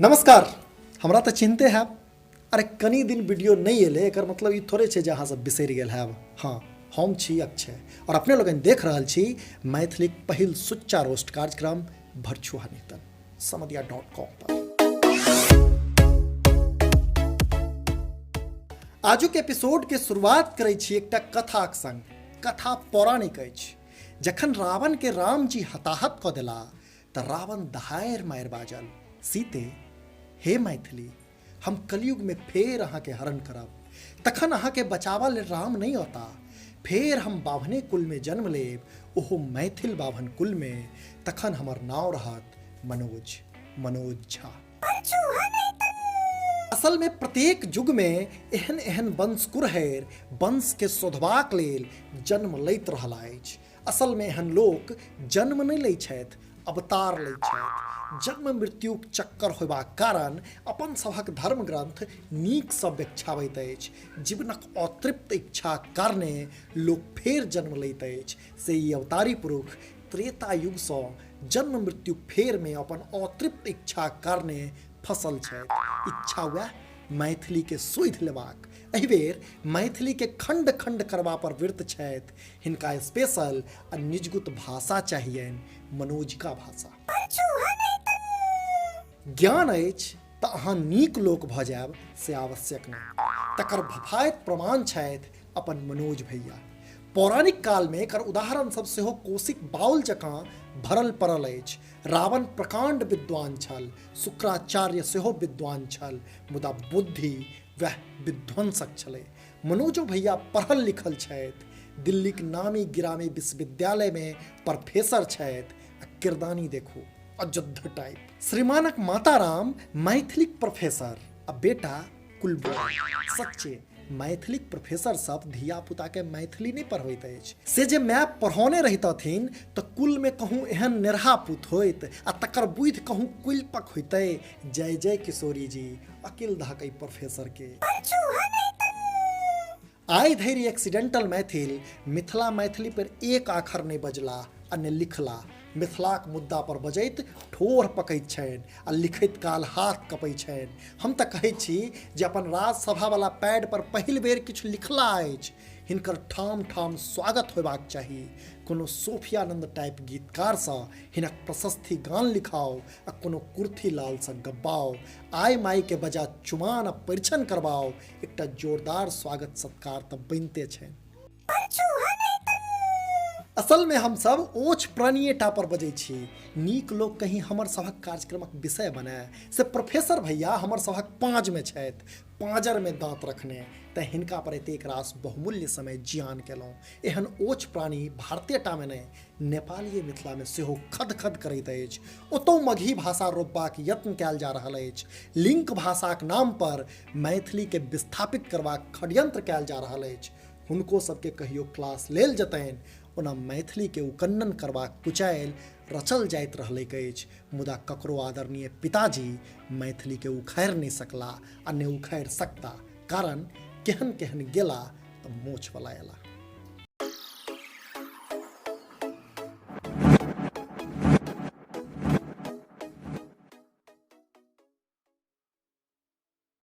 नमस्कार। हमरा तऽ चिन्हते हैब। अरे कनी दिन वीडियो नहि एलै, एकर मतलब ई थोड़े छै जे अहाँ सब बिसरि गेल हैब। हाँ, हम छी अक्षय और अपने लोगन देख रहल छी मैथिलीक पहिल सुच्चा रोस्ट कार्यक्रम भरछुहा नितन समदिया .com पर। आजुक एपिसोड के शुरुआत करै छी एकटा कथाक संग। कथा पौराणिक अछि। जखन रावण के रामजी हताहत कऽ देला तऽ रावण दहाएर मारि बाजल, सीते, हे मैथिली, हम कलयुग में फेर अहाँके हरण करब, तखन अहाँके बचाबऽ लेल राम नहि औता। फेर हम बाभने कुल में जन्म लेब, ओहो मैथिल बाभन कुल में, तखन हमर नाव रहत मनोज, मनोज झा। असल में प्रत्येक युग में एहन एहन वंश कुरहैर वंश के शोधबाक लेल जन्म लैत रहला अछि। असल में एहन लोक जन्म नहि लै छथि, अवतार लै छथि। जन्म मृत्युक चक्कर होयबाक कारण अपन सभक धर्म ग्रंथ नीकसँ व्याख्याबैत अछि। जीवनक अतृप्त इच्छाक कारणे लोक फेर जन्म लैत अछि। से ई अवतारी पुरुष त्रेता युगसँ जन्म मृत्यु फेरमे अपन अतृप्त इच्छाक कारणे फसल छथि। इच्छा वएह मैथिली के सोधि लेबाक। एहि बेर मैथिली के खंड खंड करबा पर वृत्त छथि। हिनका स्पेशल आ निजगुत भाषा चाहियनि, मनोजिका भाषा। ज्ञान अछि तऽ अहाँ नीक लोक भऽ जायब से आवश्यक नहि। तकर भफायत प्रमाण छथि अपन मनोज भैया। पौराणिक कालमे एकर उदाहरण सब सेहो कोशिक बाउल जकाँ भरल पड़ल अछि। रावण प्रकांड विद्वान छल, शुक्राचार्य सेहो विद्वान छल, मुदा बुद्धि वएह विध्वंसक छलै। मनोजो भैया पढ़ल लिखल छथि, दिल्लीक नामी गिरामी विश्वविद्यालयमे प्रोफेसर छथि आ किरदानी देखू अजद्ध टाइप। श्रीमानक माताराम मैथिलीक प्रोफेसर आ बेटा कुलबोल। सच्चे मैथिलीक प्रोफेसर सब धिया पुता के मैथिली नहीं पढ़बैत अछि। से जे माय पढ़ौने रहितथिन तऽ कुल में कहूँ एहन नेरहा पुत होइत आ तकर बुद्धि कहूँ कुलपक होइतै। जय जय किशोरी जी, अकिल धक एहि प्रोफेसर के। आइ धरि एक्सीडेंटल मैथिल मिथिला मैथिली पर एक आखर नहि बजला आ ने लिखला। मिथिलाक मुद्दा पर बजैत ठोर पकैत छनि आ लिखैत काल हाथ कपैत छनि। हम तऽ कहैत छी जे अपन राज्यसभा वाला पैड पर पहिल बेर किछु लिखला अछि, हिनकर ठाम ठाम स्वागत होयबाक चाही। कोनो सोफियानंद टाइप गीतकारसँ हिनक प्रशस्ति गान लिखाउ आ कोनो कुर्थी लालसँ गब्बाउ। आइ माइ के बजा चुमान आ परिछन करबाउ, एकटा जोरदार स्वागत सत्कार तऽ बनिते छनि। असल में हम सब ओछ प्राणिएटा पर बजै छी। नीक लोक कहीं हमर सभक कार्यक्रमक विषय बने से प्रोफेसर भैया हमर सभक पाँज में छथि, पाँजर में दांत रखने, तैं हिनका पर एतेक रास बहुमूल्य समय जियान केलहुँ। एहन ओछ प्राणी भारतीयटा में नहि, नेपालीय मिथिला में सेहो खद खद करैत अछि। ओतौ मगही भाषा रोपबाक यत्न कयल जा रहल अछि। लिंक भाषाक नाम पर मैथिली के विस्थापित करबाक षड्यंत्र कयल जा रहल अछि। हुनको सबके कहियो क्लास लेल जेतनि। ओना मैथिली के उकन्नन करबाक कुचालि रचल जाइत रहलैक अछि, मुदा ककरो आदरणीय पिताजी मैथिली के उखाड़ि नहि सकला आ ने उखाड़ि सकता, कारण केहन केहन गेला तऽ मोछ वाला एला।